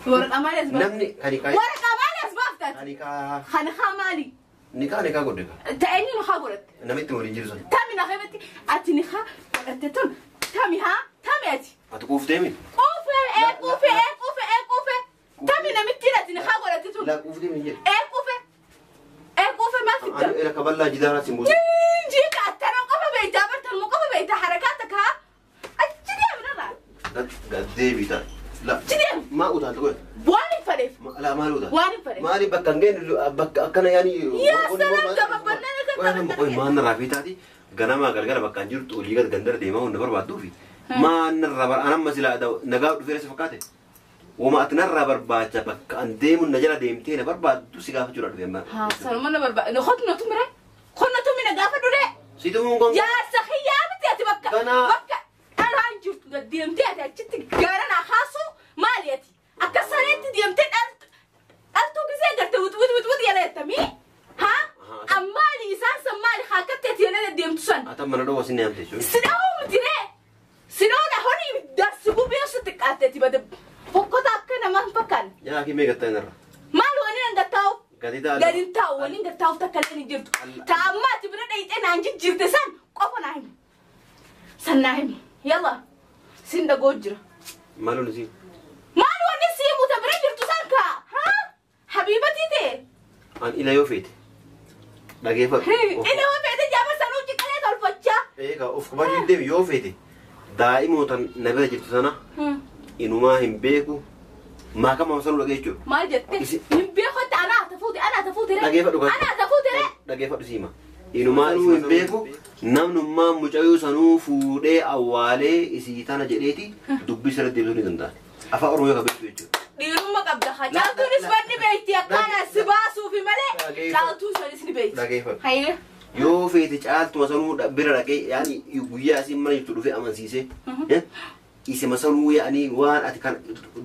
Waraqaa maali as baafte? Namni kan hiikaa. Waraqaa maali as baafte ati? Kan hiikaa. Kan haa maali? Nikaa nikaa godhe ka. Ta eenyu nikaa godhatte? Namitti waliin jiru sun. Tami na keebatti ati nikaa godhatte tun tami haa tami ati. Ati quuftee miti. Quufee ee quufee ee quufee ee quufee. Tami namittiin ati nikaa godhatte tun. Laa quuftee miti jedhe. Ee quufee. Ee quufee maal fidda? Ani ela kaballaa jidaaraa sin buusa. Jiika attana qofa beektaa bartanuma qofa beektaa harakaa takka achi deemnarraa. Gad deebii ta'a. La. Achi deemu. Maa utaaltu godhe? Waan hin fedheef. La maal utaal? Waan hin fedheef. Maali bakka hin geenye bakka akkana yaani. Yaa salaam gabaabannaan akka Qoy qoy maan narraa fi taati ganamaa galgala bakka hin jirtu olii gad gandara deemaa hunda barbaadduufi. Maan narraa bar anamma silaa nagaa dhufeera si fakkaate. Woma ati narraa barbaacha bakka an deemu na jala deemtee na barbaaddu si gaafachuudha dhufe amma. Haa saluma na barbaada. Kottu na tumire. Kottu na tumine gaafa duree. Si tumuun kun. Jaarsa xiyyaa miti ati bakka. Kanaa. Bakka dhalaan jirtu gad deemtee ati achitti gaara naa kaasuu maali ati? Akka sareetti deemtee dhaltuu gisee garte wut wut wut wut yala jettamii? Haa? Ammaali isaan san maali haa akkatti ati yala deemtu san? Ati amma na dhowwa sinni haamte jechuudha. Si dhawuu miti ree? Si dhawuudha horii darsi gubee sitti qaatte ati bada fokkota akka namaa hin fakkaanne. Yaa akii meeqa ta'e narra? Maal waliin hin gattaa'u? Gadi ta'a. Gadi hin taa'u waliin gattaa'uuf takka illee hin jirtu. Ta amma ati bira dhayxee naan jijjiirte san qofa naa himi. San naa himi. Yalla sin dhagoo jira. Maal wanni siin? Maal wanni sii muta bira jirtu san kaa? Haa? Habiibatii ta'e? An ila yoo feete. Dhageeffadhu. Ila yoo feete jaaba sanuu ciqalee tolfachaa. Eegaa of kabajuu deemi yoo feete. Daa'imoota na bira jirtu sana inumaa hin beeku. Maakama sanuu dhagee jechuudha. Maal jette? Hin beeku anaa tafuute anaa tafuute ree. Dhageeffadhu kan. Anaa tafuute ree. Dhageeffadhu siima. Inumaa hin beeku namnummaa mucayyuu sanuu fuudhee awwaalee isii tana jedheeti dubbii sirra deebisuu ni danda'a. Afaan Oromoo yoo qabeessu jechuudha. Dhiirummaa qabda haa. Caaltuunis wanni beekti akkaana si baasuufi malee caaltuun sanis ni beekti. Dhageeffadhu. Hayyee. Yoo feete caaltuma sanuu bira dhaqee yaani guyyaa isiin mana jirtu dhufee amansiisee isima sanuu yaani waan ati kan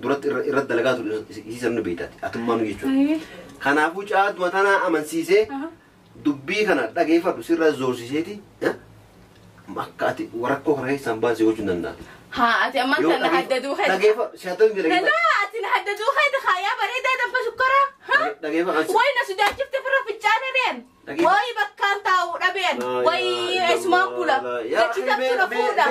duratti irra dalagaa ture isii sanuu ni beektaati atummaa nu jechuudha. Kanaafuu caaltuma tanaa amansiisee dubbii kana dhageeffadhu sirra zoorsiseeti akka ati rakkoo kana keessaan baasee gochuu hin danda'a. Haa ati ammaan sana haddaduu keessa. Dhageeffadhu si haddaduu miti dhageeffadhu. Laa ati na haddaduu keessa haayaa bareedaa danfa shukkaraa. Dhageeffadhu. Wayi na sodaachifte firra fincaane reen. Wayi bakkaan taa'u dhabeen. Wayi eessumaan bula. Gachi tabtu na fuudha.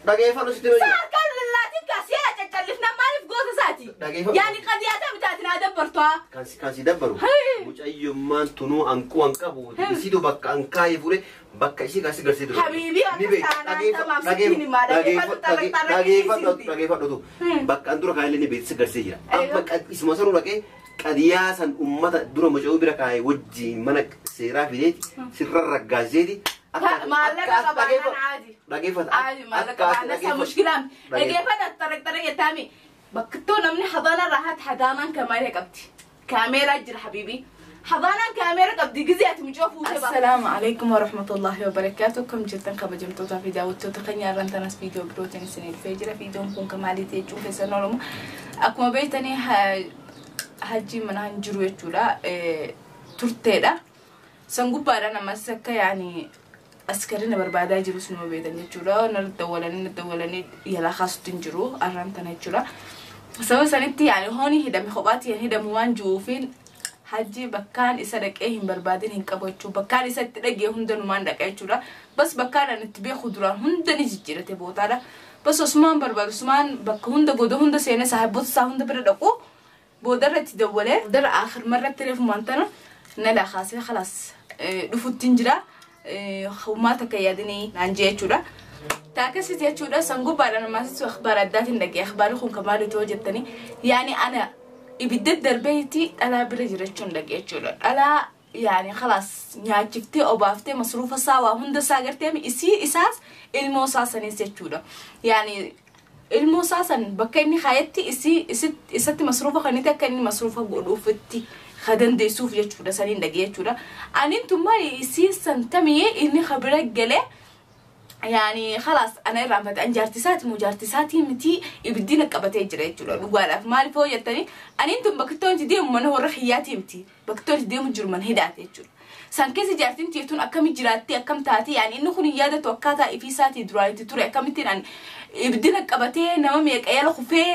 Dhageeffadhu sitti hima. Saarkaan lallaatiin kaasee caccallifna maaliif goota isaati? Dhageeffadhu. Yaani qadiyaata miti ati naa dabbartu haa. Kan si dabbaru. Mucayyummaan tunuu anquu an qabu. Isiitu bakka an kaayee fuudhee bakka ishii kaasii garsiitu. Habiibii akka saanaa tamaaf sittiin himaa dhageeffadhu xarra Dhageeffadhu bakka an dura kaayee ni beeksisa garsee jira. Amma isuma sanuu dhaqee qadiyaa san ummata dura mucayyuu bira kaayee wajjin mana seeraa fideeti sirra raggaaseeti. Maallaqa qabaannaan aadi. Dhageeffata. Aadi maallaqa qabaannaan isa mushkilaami. Dhageeffata xarra xarra jettaami. Bakkattuu namni hadaana irraa haati hadaanaan kaameera qabdi. Kaameeraa jira habiibii. Hadaanaan kaameera qabdi gizee ati mucoo fuutee baafte. Assalaamu alaikum warahmatullahi wabarakaatuh. Kam jirtan kabajamtootaa fi daawwattoota keenya irraan tanas viidiyoo birootiin isin dhufee jira. Viidiyoon kun kan maaliiti jechuun keessan oolamu. Akkuma beektanii hajji mana hin jiru jechuudha. Turteedha. San gubbaadhaan ammas akka yaani askari na barbaadaa jirus numa beektan jechuudha. Na dawwalanii yalaa kaasutti hin jiru arraan tana jechuudha. Sababa sanitti yaani hooni hidhame kophaatti yan hidhamu waan jiruufiin hajji bakkaan isa dhaqee hin barbaadin hin qabu jechuudha. Bakkaan isa itti dhagee hundanumaan dhaqa jechuudha. Bas bakkaan ani itti beeku duraan hunda ni jijjiirate bootaadha. Bas osumaan barbaadu osumaan bakka hunda goda hunda seenee saahiboota isaa hunda bira dhaqu boodarra itti dawwalee boodarra aakhir marratti reefumaan tana na lakaasee khalaas dhufutti hin jira. Hummaa takka yaadinii naan jee jechuudha. Taakasitti jechuudha san gubbaadhaan ammaasitti akhbaara addaatiin dhagee akhbaarri kun kan maaliitu hojjettanii yaani ana ibidda darbeetti dhalaa bira jirachuun dhagee jechuudha. Dhalaa yaani khalaas nyaachiftee obaaftee masruufa isaa waa hunda isaa gartee isii isaas ilmoo isaa saniis jechuudha. Yaani ilmoo isaa san bakka inni kaayetti isii isatti masruufa kaniti akka inni masruufa godhuufitti kadandeessuuf jechuudha saniin dhagee jechuudha. Anin tummaa isii san tamiyee inni kabira galee yaani khalaas ana irraanfate an jaartisaati moo jaartisaatii miti ibiddi na qabatee jira jechuudha dhugaadhaaf maaliif hoo jettanii aniin tun bakka itti deemu mana warra hiyyaatii miti bakka itti deemu jiru mana hidhaate jechuudha. San keessa jaartiin tiirtuun akkami jiraatti akkam taati yaani inni kun yaadatu akkaataa ifiisaatii duraanitti ture akkamittiin an ibdina qabatee nama meeqa yala kufee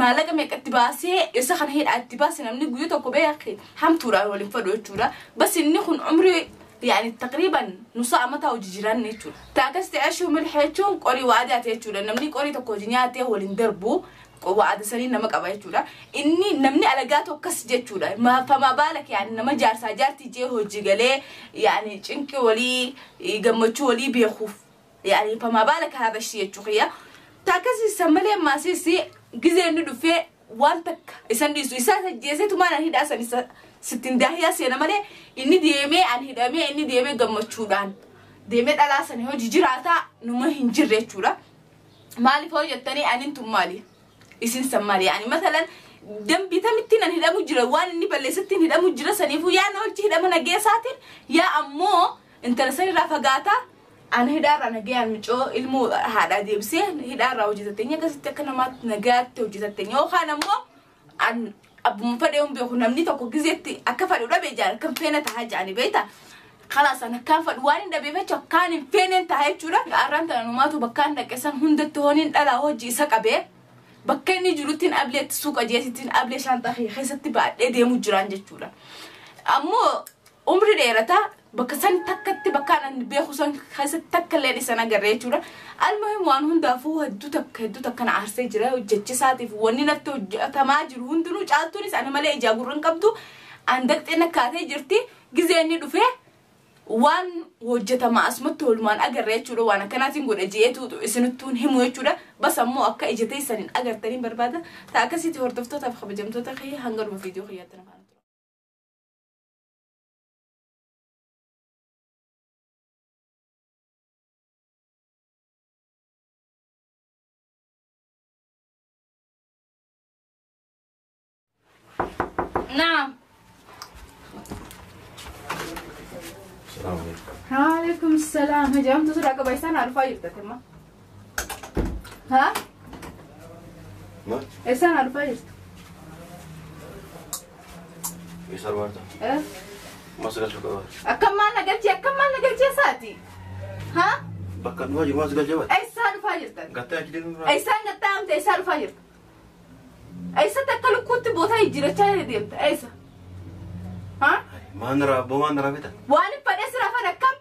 maallaqa meeqatti baasee isa kana hidhaatti baase namni guyyaa tokko beeke hamtuudhaan waliin fadhu jechuudha. Bas inni kun umrii يعني تقريبا نص أمتها وجيران نيتشو تاكست عشو ملح يجون قري وعدات يجون نمني قري تكو جنياتي هو اللي ندربو وعد سنين نمك أبا يجون إني نمني على جاتو كس جتشو ما فما بالك يعني نما جار ساجارتي جيه هو جيجالي يعني جنك ولي يجمعوا ولي بيخوف يعني فما بالك هذا الشيء يجوخيا تاكس يسمى ما سيسي جزء ندو في وانتك إسان ديسو إسان جيسي تمانا هيدا أسان sittin daahiyaa seena malee inni deemee an hidhamee inni deemee gammachuudhaan deemee dhalaa sana hojii jiraataa numa hin jirre jechuudha. Maaliif hoo jettanii anin tun maali? Isin san maali? Yani masalan dambii tamittiin an hidhamu jira waan inni balleessittiin hidhamu jira saniifuu yaa na hojii hidhama nageessaatiin yaa ammoo intala san irraa fagaataa an hidhaarraa nagayaan micoo ilmoo haadhaa deebisee hidhaarraa hojjetattee akkasitti akka namaatti nagayaatti hojjetattee yookaan ammoo an abbuma fedhe hin beeku namni tokko gizeetti akka fedhu dhabee jaan kan feene tahaa jaani beekta. Khalaas an akkaan fedhu waan hin dhabeef jecha akkaan hin feeneen tahaa jechuudha. Arraan tana numaatu bakkaan dhaqe san hundatti hooniin dhalaa hojii isa qabee bakka inni jiruttiin ableetti suuqa jeesittiin ablee shaantaa keessatti baadhee deemu jiraan jechuudha. Ammoo umri dheerataa bakka san takkatti bakkaan ani beeku san keessatti takka illee isan agarre jechuudha. Almuhim waan hundaafuu hedduu takka na aarsee jira hojjechisaatiif wanni natti hojjetamaa jiru hundinuu caaltuunis ani malee ijaa gurra hin qabdu an daqxee nakkaatee jirti gizee inni dhufee waan hojjetamaa asumatti oolmaan agarre jechuudha waan akkanaatiin godhe jeetu isinittuun himu jechuudha. Bas ammoo akka ija teessaniin agartaniin barbaada. Ta'a akkasitti hordoftootaaf kabajamtoota kiyya hanga dhuma viidiyoo kiyyaatti na faana. نعم. السلام عليكم. وعليكم السلام. هجام تسرع كبايسان عارفة جبتك ما؟ ها؟ ما؟ إيسان عارفة جبت. إيسان وارد. إيه؟ ما سجلت كبار. أكم ما نقلتي أكم ما نقلتي يا ساتي؟ ها؟ بكر نواجه ما سجلت جواد. إيسان عارفة جبتك. قطع كده. إيسان قطع أنت إيسان عارفة جبتك. Eessa takka lukkuutti boota jijjiirachaa deemta eessa? Haa? Maan irraa bita? Waan hin fadhee siraa fadha akkam?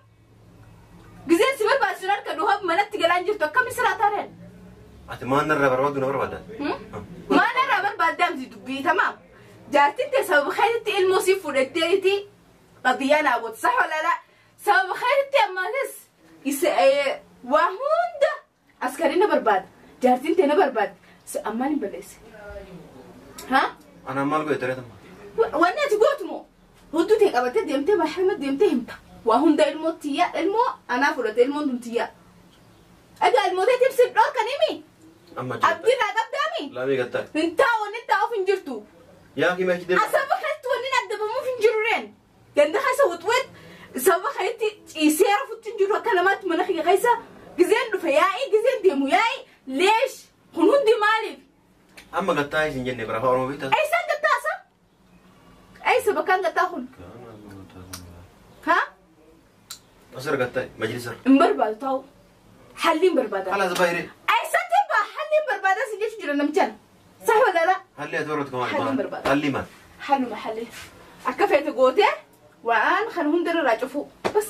Gizeen si barbaachisu harka dhuhaa manatti galaan jirtu akkami siraa taareen? Ati maan irraa barbaaddu na barbaadda? Maan irraa barbaaddaa miti dubbii tamaam. Jaartiin tee sababa keetitti ilmoo sii fudhatteeti qadiyyaa naa goote sax wala laa sababa keetitti ammaanis waa hunda askarii na barbaada jaartiin tee na barbaaddi ammaan hin balleesse. ها؟ أنا مال قوي ترى تمام. وأنا تقولت مو هدو تقبلت ديمتي محمد ديمتي همتا وهون ده الموتيا المو أنا فرت المو دمتيا أجا الموتيا تمسك روك نيمي. أما أبدي لا قدامي. لا مي قطع. انت وانت أو فنجرتو. يا أخي ما كده. أسبب خلت ونين أدب مو فنجرين. كان خيسة وتوت سبب خلت يسير فتنجرو كلمات مناخي خيسة جزين رفيعي جزين ديموياي ليش؟ هنون دي مالي. أما قطعي سنجني برا فارمو بيتا. أي سن قطع سا؟ أي سبب كان قطع هون؟ ها؟ أصير قطعي مجلس. مبرباد تاو. حلين بربادة. خلاص بايري. أي سن تبى حلين بربادة سنجي شجرة نمجن. صح ولا لا؟ حلي أتورط كمان. حلين بربادة. حلي ما. حلو ما حلي. أكفيت قوتي وأنا خلهم در راجفو بس.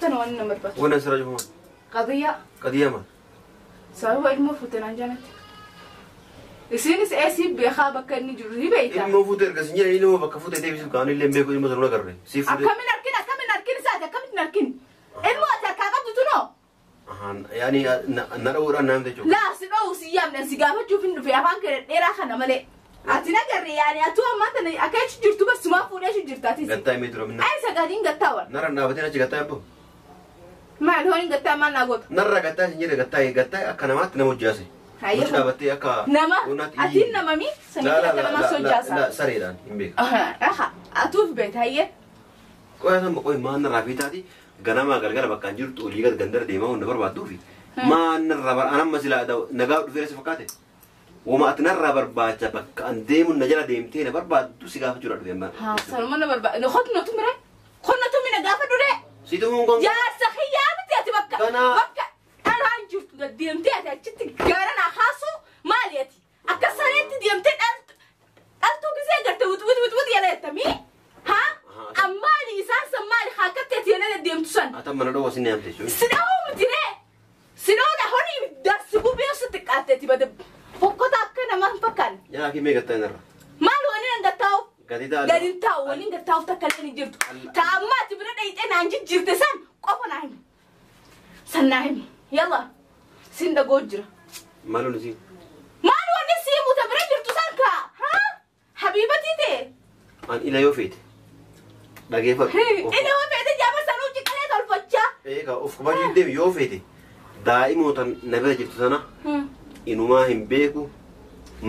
تنوان مربط. وين أسرجفو؟ قضية. قضية ما. سواء المفوت عن جنتي. Isinis eessi beekaa bakka inni jiru ni beekta. Ilmoo fuutee erga sin jedhan ilmoo bakka fuutee deebisuuf kaan illee hin beeku ilmoo sana agarre. Si fuutee. Akkamiin argina akkamiin argina isaati akkamiin argina. Ilmoo ati harkaa qabdu tunoo. Yaani na dha'uudhaan naam jechuudha. Laa si dha'u si yaamne si gaafachuuf hin dhufe afaan kee dheeraa kana malee. Ati nagarre yaani atuu ammaa tana akka jechu jirtu bas sumaa fuudhee jechu jirta atis. Gattaa himee tura minna. Ay sagaliin gattaa waan. Narra dhaabatee achi gattaa eebbo. Maal hooniin gattaa maal naa goota. Narra gattaa sin jedhe gattaa gattaa akka namaatti nama hojjaase. Nama atiin namami sanitti akka namaa sojaasa. Sareedhaan hin beeku. Atuuf beekta hayyee. Qoya san qoy maan irraa fiitaati ganamaa galgala bakka hin jirtu olii gad gandara deemaa hunda barbaadduufi maan irraa bar anamma silaa nagaa dhufeera si fakkaate. Wama ati narraa barbaacha bakka an deemu na jala deemtee na barbaaddu si gaafachuudha dhufe amma. Haa sanuma na barbaadu. Kottu nutu mire. Situmuun kan. Jaarsa kiyyaa miti ati bakka. Bakka dhalaan jirtu deemtee ati achitti gaara naa kaasu maali ati? Akka sareetti deemtee dhaltuu gisee garte wut wut wut wut yala jettamii? Haa? Ammaali isaan san maali haakatti ati yala deemtu san? Ata mana dhowwa sinni hamte jechuudha. Si dhawuu miti ree? Si dhawuudha horii darsi gubee sitti qaatte bada fokkota akka namaa hin fakkaanne. Yaa akimee gattaa irra. Maal waliin hin gattaa'u? Gadi taa'u. Gadi hin taa'u waliin gattaa'uuf takka illee hin jirtu. Taa'ammaa ati bira dhayixee naan jijjiirte san qofa naa himi. San naa himi. Yalla sin dhagoo jira. Maal wanni siin? Maal wanni sii muta bira jirtu san kaa? Haa? Habiibatii ta'e? An ila yoo feete. Dhageeffadhu. Ila yoo feete jaaba sanuu ciqalee tolfachaa. Eegaa of kabajuu deemi yoo feete. Daa'imoota na bira jirtu sana inumaa hin beeku.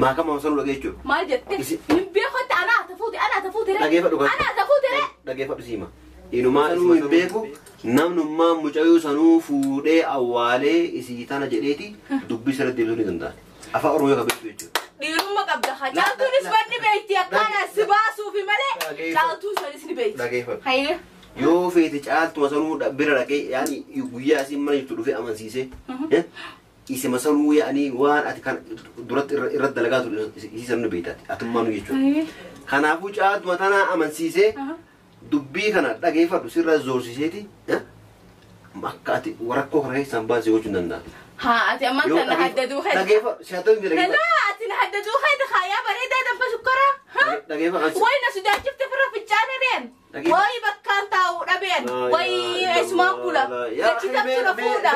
Maakama sanuu dhagee jechuudha. Maal jette? Hin beeku anaa tafuute anaa tafuute ree. Dhageeffadhu. Anaa tafuute ree. Dhageeffadhu siima. Inumaa sanuu hin beeku namnummaa mucayyuu sanuu fuudhee awwaalee isii tana jedheeti dubbii sirra deebisuu ni danda'a. Afaan Oromoo yoo qabeessu jechuudha. Dhiirummaa qabda. Caaltuunis wanni beekti akkaan si baasuufi malee caaltuun sanis ni beekti. Dhageeffadhu. Yoo feete caaltuma sanuu bira dhaqee yaani guyyaa asiin mana jirtu dhufee amansiisee isima sanuu yaani waan ati kan duratti irra dalagaa ture isii sanuu beektaati atummaa nu jechuudha. Kanaafuu caaltuma tanaa amansiisee dubbii kana dhageeffadhu sirra zoorsiseeti akka ati rakkoo kana keessaan baasee gochuu hin danda'an. Haa ati ammaan kana haddaduu hedduu. Dhageeffadhu si haddaduu miti dhageeffadhu. Laa ati na haddaduu hedduu haayaa bareedaa danfa shukkaraa. Dhageeffadhu. Wayi na sodaachifte firra fincaane reen. Wayi bakkaan taa'u dhabeen. Wayi eessumaan bula. Gachi tabtu na fuudha.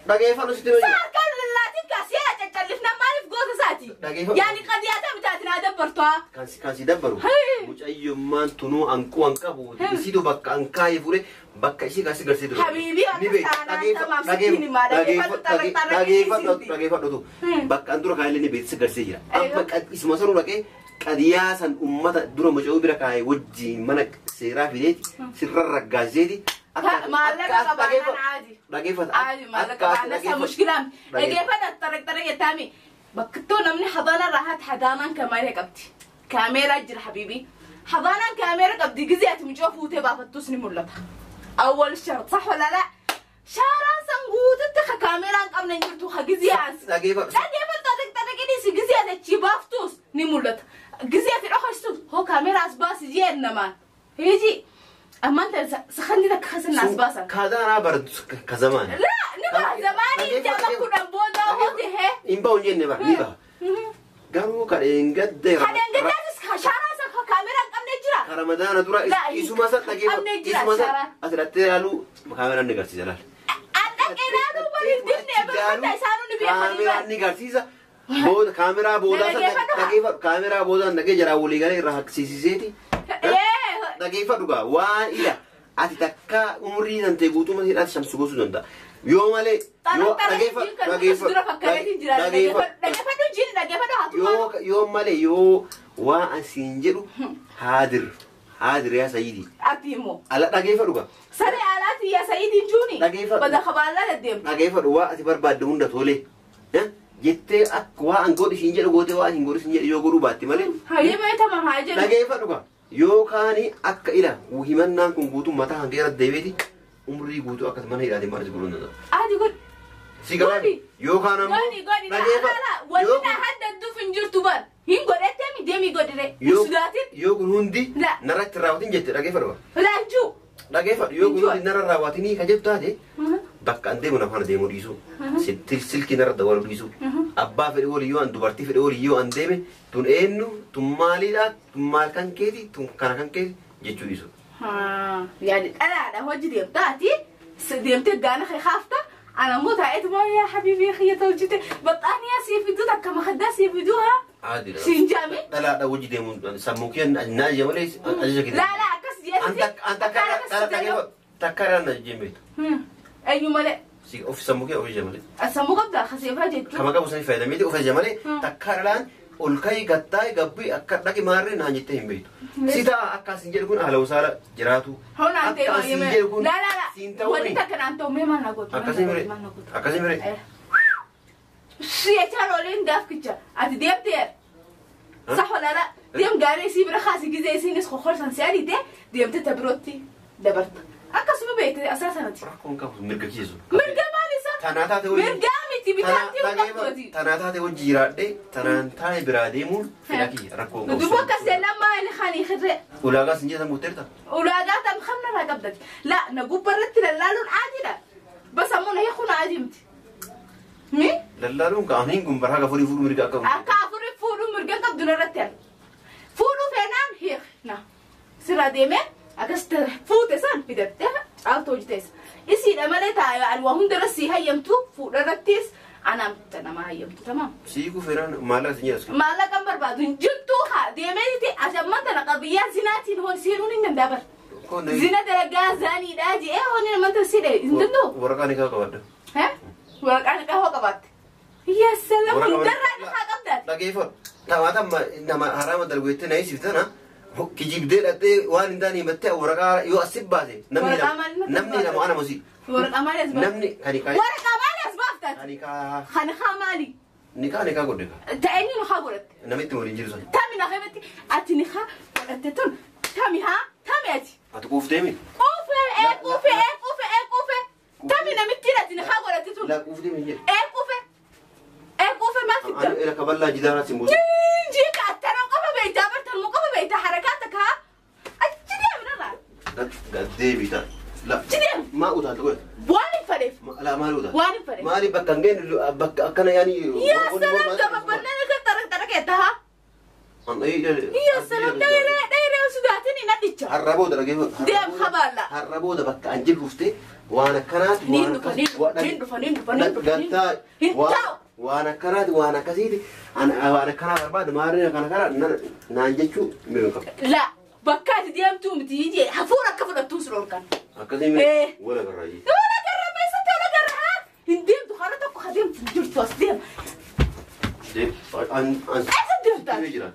Dhageeffadhu sitti hojii. Saarkaan lallaatiin kaasee caccallifna maaliif goota isaati? Yaani qadiyaata mitaati naa dabbartu haa. Kan si dabbaru. Mucayyummaan tunuu anquu an qabu. Isiitu bakka an kaayee fuudhee bakka ishee kaasii garsee ture. Habiibii akka saanaan tamaam sittiin himaa dhageeffadhu xarraqxarraqii Dhageeffadhu bakka an dura kaayee ni beeksisa garsee jira. Amma isuma sanuu dhaqee qadiyaa san ummata dura mucayyuu bira kaayee wajjin mana seeraa fideeti sirra raggaaseeti. Maallaqa qabaannaan aadi. Dhageeffata. Aadi maallaqa qabaannaan isa mushkilaam. Dhageeffadha xarraqxarraqii jettaami. Bakkittoo namni hadaana irraa haati hadaanaan kaameera qabdi. Kaameeraa jira habiibii. Hadaanaan kaameera qabdi gizee ati mucoo fuutee baafattus ni mul'ata. أول شرط صح ولا لا؟ شارع سنقوت تخ كاميرا قبل نجرتو خجزياس. دقيقة. دقيقة طريق طريق دي سجزياس تشيبافتوس نمولت. جزيات الأخرى هو كاميرا أسباس جينا ما هيجي. أما أنت سخني لك خسن أسباسا. كذا أنا برد كزمان. لا نبغى زماني أنت ما كنا بودا وهذه. إنبا ونجي نبغى نبغى. قالوا كأن قد. كأن قد شارع سخ كاميرا قبل نجرا. رمضان ترى إسمه مثلا تجيب إسمه مثلا أترتيالو كاميرا نقرسي جلال. أنت كيرانو بريدني بس إسانو نبي كاميرا نقرسي بود كاميرا بودا تجيب كاميرا بودا نجي جرا ولي قال راح سيسيتي. دقيقة دقيقة وان إلى أتتكا عمري أنت قوتو ما هي شمس قوسو دندا يوم علي يوم دقيقة دقيقة دقيقة يوم علي يو وان سينجرو حاضر حاضر يا سيدي أتيمو على دقيقة دقيقة سري علاتي يا سيدي جوني دقيقة بدأ خبر لا الدم دقيقة دقيقة أتبر بعد دون تولي jettee akka waan godhi siin jedhu gootee waan hin godhi siin jedhu yoo godhuu baatte malee. Hayyee mee tamam haa jedhu. Dhageeffadhu gaa yookaan akka ila himannaan kun guutuu mataa hanga irra deebiiti umrii guutuu akkas mana hidhaatee maal si godhuu danda'a. Adi godhi. Si gabaa yookaan ammoo. Godhi godhi dhageeffadhu. Wanti na haddadduuf hin jirtu bar hin godhattee mi deemii godhire. Hin Yoo kun hundi narratti raawwatin jette dhageeffadhu gaa. Laanjuu. Dhageeffadhu yoo kun hundi narra raawwatinii ka jettu taate. Bakka an deemu nafaan deemuu dhiisuu silkii narra dabaluu dhiisuu abbaa fedhe walii yoo an dubartii fedhe walii yoo an deeme tun eenyu tun maaliidha tun maal kan keeti tun kana kan keeti jechuu dhiisuu. Yaani dhalaadha hojii deemtaati deemtee gaana haafta ana immoo taa'eetu maa yaa habiibii xiyya tolchite baxaaniyaa sii fiduu takka makaddaa sii fiduu haa. Siin jaame. Dhalaadha hojii deemuun sammuu kee na ajaja malee ajaja kee. Laa laa akkas jeetti. An takka irraa na ajajeen beektu. أيوة ملأ. سي أوف سموكي أوف جمالي. السموك أبدا خسيفة جدا. كما كابو سني فايدة ميتي أوف جمالي تكرران أولكاي قطاي قبي أكرتك مارين هنجتهم بيتو. سيدا أكاسين جركون أهلا وسهلا جراتو. هون أنت لا لا لا. وليتا كان أنت أمي ما نقول. أكاسين مري. أكاسين مري. سي أتشارولين داف كتشا. أنت ديب دير. صح ولا لا؟ ديم قاري سي برخاصي جزء سي نسخ خالص سالي ده ديم تتبروتي دبرت. أكاسم nu beekte asaa sanatti. Rakkoon qabu mirga kiisu. Mirga maal isaa? Tanaa taate hojii. Mirgaa miti bitaatti hin qabdu. Tanaa taate hojii jiraadhe tanaan taa'e biraa deemuun fedha kiyya rakkoon qabu. Duuba akkas jennaan maal hani hirree. Ulaagaa sin jedhamu guutteerta. Ulaagaa tam kamna irraa qabdati. La na gubba irratti lallaaluun aadiidha. Bas ammoo na hiikuun aadii miti. Mi? Lallaaluun ka aniin kun baraa afurii fuudhuu mirga akka qabu. Akka afurii fuudhuu mirga qabdu narratti arga. Fuudhuu feenaan hiik na. Sirra deemee akkas fuute san fidattee caaltu hojjeteessa. Isiidha malee taa'ee ani waa hundarra sii hayyamtu fuudharrattis anaan nama hayyamtu tamaam. Siikuu fedhaan maallaqa sin jedhasu. Maallaqa hin barbaadu hin jirtu haa deemee titi asamman tana qabiyyaa zinaatiin hon seenuun hin danda'a bara. Zina dalagaa zaaniidhaa je'ee honni namanta sidhe hin danda'u. Waraqaa ni kaa qabadda. Waraqaa ni kaa qabaatte. Yaa salaam hundarraa ni kaa qabdaati. Dhageeffadhu. Tamaa nama haraama dalagu jettee na hisiifte tana kijibdee dhattee waan hin taane himattee waraqaa yoo asi baase namni lama ana mosii. Waraqaa maali as baafte? Namni kan hikaa. Waraqaa maali as baaftaati? Kan hikaa. Kan hikaa maali? Nikaa nikaa godhe kaa. Ta'eenyu nikaa godhatte? Namitti waliin jiru sana. Tami na himatti ati nikaa godhatte tun tami haa tami ati. Ati quuftee mi? Quufee ee quufee ee quufee ee quufee. Tami namitti ati nikaa godhatte tun. Laa quuftee mi jedhe. Ee quufee ee quufee maal fidda? Ani ela kaballaa jidaaraa sin buusa. Jiika attana qofa beektaa bartan qofa beektaa harakaata kaa. Achi deemnarraa. Gad deebitaa. La. Achi deem. Maa utaalta godhe? Waan hin fedheef. La maal utaalta? Waan hin fedheef. Maali bakka hin geenye bakka akkana yaani. Yaa salaam gabaabannaan akka xaraq xaraqeetta haa. Yaa salaam dheeree dheeree sodaatiin hin addicha. Har'a booda dhageeffadhu. Deem kabaalla. Har'a booda bakka an jiru dhuftee waan akkanaati. Niin dhufa niin dhufa niin dhufa niin dhufa niin dhufa. Gattaa Hin taa'u. waan akkanaati waan akkasiiti waan akkanaa barbaadu maarreen kana kana naan jechuu mirga hin qabu. La bakka ati deemtuu miti jee hafuura akka fudhattuu si dhorkan. Akkasii miti wala garraayyee. Wala garra meessatti wala garra haa hin deemtu karaa tokko haa deemtu hin jirtu as deema. Eessa deemtaa?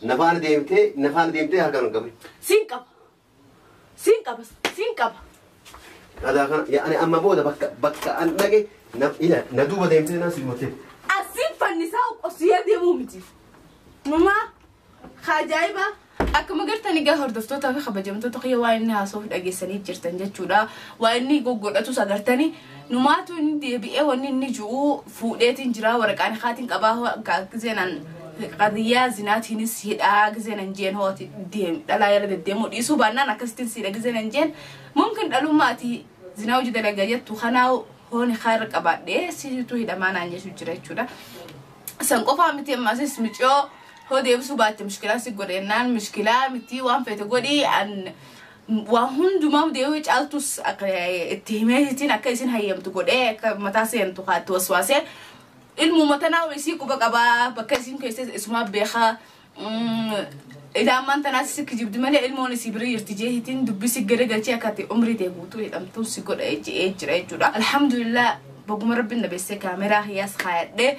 Nafaan deemtee nafaan deemtee harkaan hin qabin. Siin qaba. Siin qaba. Siin qaba. Adaa kana yaani amma booda bakka bakka an dhaqe na duuba deemtee naan si gumattee. Asiin fannisaa osoo deemuu miti. Mamaa ajaa'iba. Akkuma gartan egaa hordoftootaa fi kabajamtoota kiyya waan inni haasoof dhageessanii jirtan jechuudha. Waan inni goggodhatus agartanii numaatu inni deebi'ee wanni inni ji'u fuudheetiin jira waraqaan haatiin qabaa gizeenan qadiyyaa zinaatiinis hidhaa gizeenan jeen hooti deem dhalaa yala deddeemuu dhiisuu baannaan akkasittiin siidha gizeenan jeen mumkin dhalummaati zinaa hojii dalagaa jettu kanaa hooni kaarra qabaadhee situ hidhamaa naan jechuu jira jechuudha. San qofaa miti ammasis micoo hoo deebisuu baatte mushkilaa si godhennaan mushkilaa miti waan feete godhi an waan hundumaa deebii caaltus akka itti himeetiin akka isin hayyamtu godhee akka mataa seentu haatti waswaasee ilmuma tanaa isii quba qabaa bakka isin keessa isumaa beekaa ilaamaan tanaas si kijibdi malee ilmoon isii bira jirti jeehitiin dubbisi garagalchee akka ati umrii ta'e guutuu hidhamtuun si godha je'ee jira jechuudha. Alhamdulillah baguma rabbiin na beessee kaameraa hiyyaas kaayadhee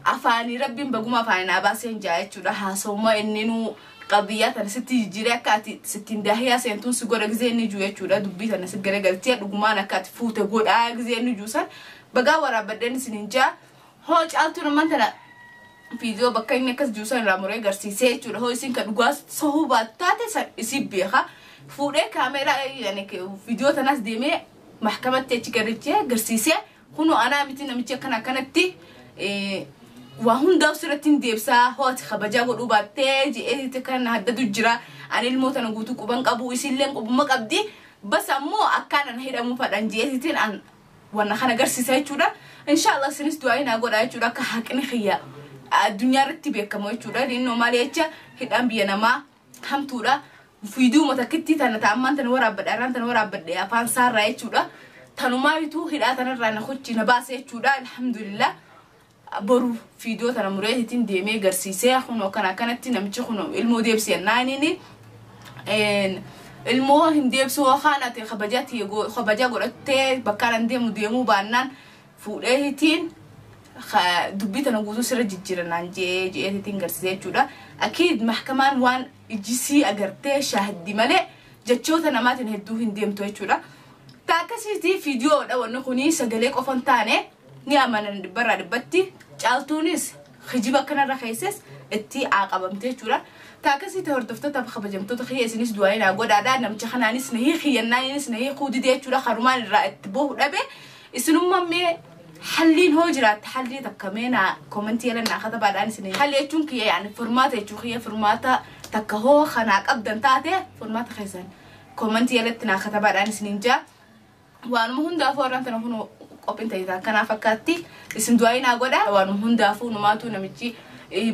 afaanii rabbiin baguma afaanii naa baaseen jaa jechuudha. Haasawuma inni nuu qadiyyaa tana sitti jijjiiree akka ati sittiin daahiyaa seentuun si godha gizee inni jiru jechuudha. Dubbii tana si garagalchee dhugumaan akka ati fuute godhaa gizee inni jiru san bagaa waraabbadheen isin hin jaa. Hoo caaltuun ammaan tana viidiyoo bakka inni akkas jiru san irraa muree agarsiisee jechuudha. Hoo isin kan dhugaa sahuu baatu taate san isin beeka. Fuudhee kaameeraa viidiyoo tanaas deemee mahkamatti achi garachee agarsiisee kunoo anaa miti namichi akkana akkanatti waa hundaaf sirratti hin deebisaa hoo ati kabajaa godhuu baattee je'ee kan haddatu jira. Ani ilmoo tana guutuu quban qabu isillee qubuma qabdi. Bas ammoo akkaan an hidhamuu fadhan je'eetiin an wanna kana agarsiisa jechuudha. Inshaallah isinis du'aa naa godhaa jechuudha akka haqni xiyya addunyaa irratti beekamu jechuudha. Innoo maal jecha hidhaan biyya namaa hamtuudha. Fiiduu takkitti tana ta'ammaan tana waraabbadhe irraan tana waraabbadhe afaan saarraa jechuudha. Tanumaayituu hidhaa tanarraa na hochi na baase jechuudha. Alhamdulillah. Boru fiidoo tana mureetiin deemee agarsiisee kunoo kana akkanatti namichi kunoo ilmoo deebisee naanini ilmoo hin deebisuu waan ati kabajaa godhattee bakka an deemu deemuu baannaan fuudheetiin dubbii tana guutuu sirra jijjiiranaan je'ee je'eetiin agarsiisee jechuudha. Akiid mahkamaan waan ijisii agartee shaahiddi malee jechoota namaatiin hedduu hin deemtu jechuudha. Ta akkasiitii fiidiyoodha wanni kunii sagalee qofa hin taane ni amanan dhibbarraa dhibbatti caaltuunis hijiba akkanarra keesses Itti aqabamte jechuudha. Taakasii hordoftoota kabajamtoota kiyya isinis du'aa naa godhaadha. Namicha kanaanis na hiikiyyannaanis na hiikuu didee jechuudha. Karumaan irraa itti bahu dhabe. Isinummaa mee halliin hoo jiraatte hallii takka mee naa koomentii yala naa katabaadhaan isin halli jechuun kiyya yaani furmaata jechuu kiyya furmaata takka hoo kanaa qabdan taate furmaata keessan koomentii yalatti naa katabaadhaan isiniin jaa. Waanuma hundaafuu warraan tana kun qophiin ta'isaa kanaaf akkaatti isin du'aa naa godha. Waanuma hundaafuu numaatu namichi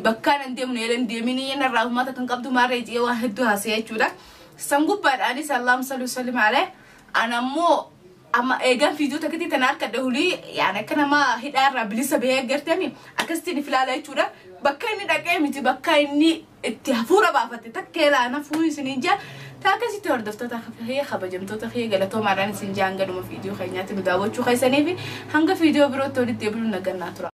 bakkaan hin deemnu yelan deeminii narraa uummata kan qabdu maarree jee waan hedduu haasa'e jechuudha. San gubbaadhaanis Allahumma salli sallim alee ana ammoo amma eegaan fiidiyoo takkatti tana harka dhahulii yaani akka nama hidhaarraa bilisa bahee agartemi akkasitti ni filaala jechuudha. Bakka inni dhaqee miti bakka inni itti hafuura baafate takka ilaana hafuun isiniin jaa. Taakasitti hordoftoota kiyya kabajamtoota kiyya galatoomaadhaan isin jaan gaduma fiidiyoo keenyaatti nu daawwachuu keessanii fi hanga fiidiyoo birootti walitti deebinuun nagannaa tura.